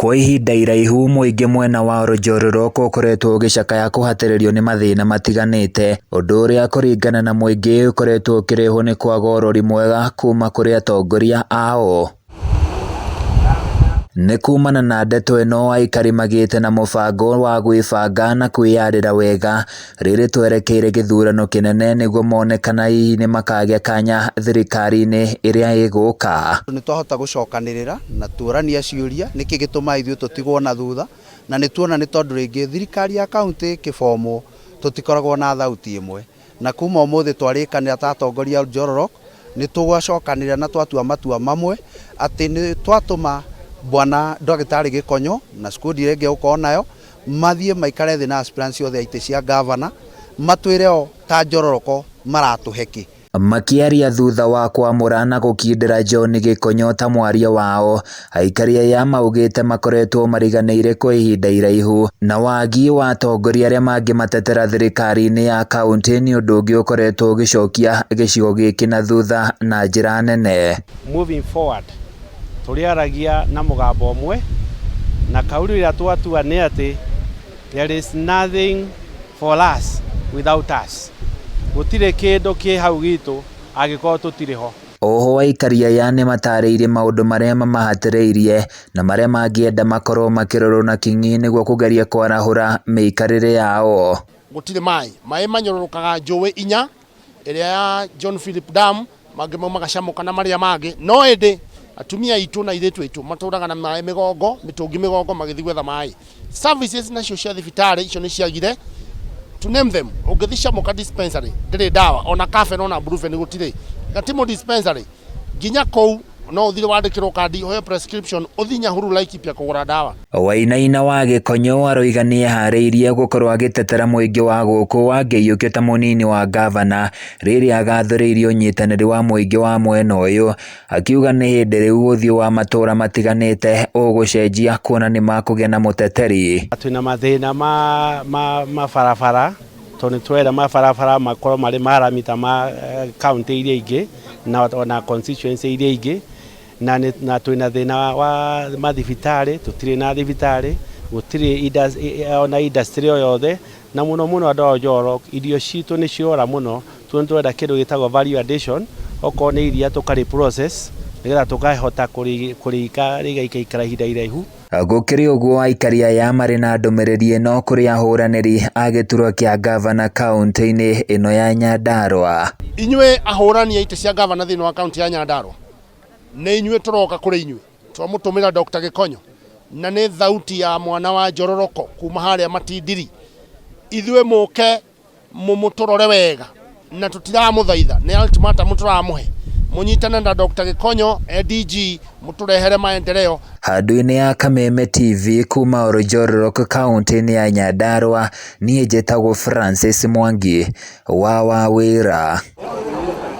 Kwa ihinda iraihu mũingĩ mwena wa Oljolorok ũkoretwo ũgĩcakaya kũhatĩrĩrio nĩ mathĩna matiganĩte, ũndũ ũrĩa kũringana na mũingĩ ũkoretwo ũkĩrehwo nĩ kwaga ũrori mwega kuma kũrĩ atongoria ao. Nĩ kumana na ndeto ĩno aikari magĩte na mũbango wa gwĩbanga na kwĩyarĩra wega rĩrĩ twerekeire gĩthurano kĩnene nĩguo mone kana hihi nĩ makagĩa kanya thirikari-inĩ ĩrĩa ĩgũka. Nĩ twahota gũcokanĩrĩra na tuorania ciũria nĩkĩ gĩtũmaga ithuĩ tũtigwo na thutha, na nĩ tuona nĩ tondũ rĩngĩ thirikari ya kaũntĩ ĩkĩbomwo tũtikoragwo na thauti ĩmwe, na kuma ũmũthĩ twarĩkanĩra ta atongoria a Oljolorok nĩ tũgacokanĩrĩra na twatua matua mamwe atĩ nĩ twatũma bwana ndagĩtarĩ Gĩkonyo na squad ĩrĩa ĩngĩ egũkorwo nayo mathiĩ maikare thĩ na aspirants othe a itĩ cia ngavana matwĩre o ta Njororoko maratũhe kĩ. Makĩaria thutha wa kwamũra na gũkindĩra John Gĩkonyo ta mwaria wao, aikari aya maugĩte makoretwo mariganĩire kwa ihinda iraihu na wagi wa atongoria arĩa mangĩmatetera thirikari-inĩ ya kauntĩ nĩ ũndũ ũngĩ ũkoretwo ũgĩcokia gĩcigo gĩkĩ na thutha na njĩra nene. Moving forward tũrĩaragia na mũgambo ũmwe na kauri ĩrĩa twatua nĩ atĩ there is nothing for us without us, gũtirĩ kĩndũ kĩ hau gitũ angĩkorwo tũtirĩ ho. Oho aikari aya nĩ matarĩirie maũndũ marĩa mamahatĩrĩirie na marĩa mangĩenda makorwo makĩrorwo na kinyi nĩguo kũgeria kwarahũra mĩikarĩre yao. Gũtirĩ maĩ, maĩ manyũrũrũkaga njũĩ inya, ĩrĩa ya John Philip Dam, mangĩ mau magacamũka na marĩa mangĩ, no ĩndĩ atumia aitũ na airĩtu aitũ matũraga na maĩ mĩgongo, mĩtũngi mĩgongo magĩthiĩ gwetha maĩ. Services nacio cia thibitarĩ icio nĩ ciagire, to name them, ũngĩthiĩ Camuka dispensary ndĩrĩ ndawa, ona Cafen ona Brufen gũtirĩ. Gatimu dispensary nginya kũu no ũthire wandĩkĩrwo kandi ũheo prescription ũthiĩ Nyahururu Laikipia kũgũra ndawa. Wainaina wa Gĩkonyo aroiga nĩeharĩirie gũkorwo agĩtetera mũingĩ wa gũkũ angĩiyũkio ta mũnini wa ngavana rĩrĩa agathũrĩirie ũnyitanĩri wa mũingĩ wa mwena ũyũ, akiuga nĩ hĩndĩ rĩu ũthiũ wa matũra matiganĩte ũgũcenjia kuona nĩ makũgĩa na mũteteri. Twĩna mathĩna ma, ma, ma barabara tondũ nĩ tũrenda mabarabara makorwo marĩ marami ta ma kaunti iria ingĩ na ona constituency iria ingĩ, na, na twĩna thĩna wa mathibitarĩ, tũtirĩ na thibitarĩ, gũtirĩ ona industry o yothe, na mũno mũno andũ a Oljolorok irio citũ nĩ ciora mũno, tondũ tũrenda kĩndũ gĩtagwo value addition, okorwo nĩ iria tũkarĩ process nĩgetha tũkahota kũrĩika rĩgaikaikara ihinda iraihu. Gũkĩrĩ ũguo aikari aya marĩ na ndũmĩrĩri ĩno kũrĩ ahũranĩri a gĩturwa kĩa ngavana kaũntĩ-inĩ ĩno ya Nyandarua. Inyuĩ ahũrani a itĩ cia ngavana thĩinĩ wa kaũntĩ ya Nyandarua, nĩ inyuĩ tũroka kũrĩ inyuĩ, twamũtũmĩra Dr. Gĩkonyo na nĩ thauti ya mwana wa Njororoko kuma harĩa Matindiri. Ithuĩ mũke mũmũtũrore wega na tũtiramũthaitha, nĩ ultimatum tũramũhe, mũnyitane na Dr. Gĩkonyo DG mũtũrehere maendeleo. Handũ-inĩ ya Kameme TV kuma Oljolorok kaũntĩ-inĩ ya Nyandarua, niĩ njĩtagwo Francis Mwangi wa Wawĩra.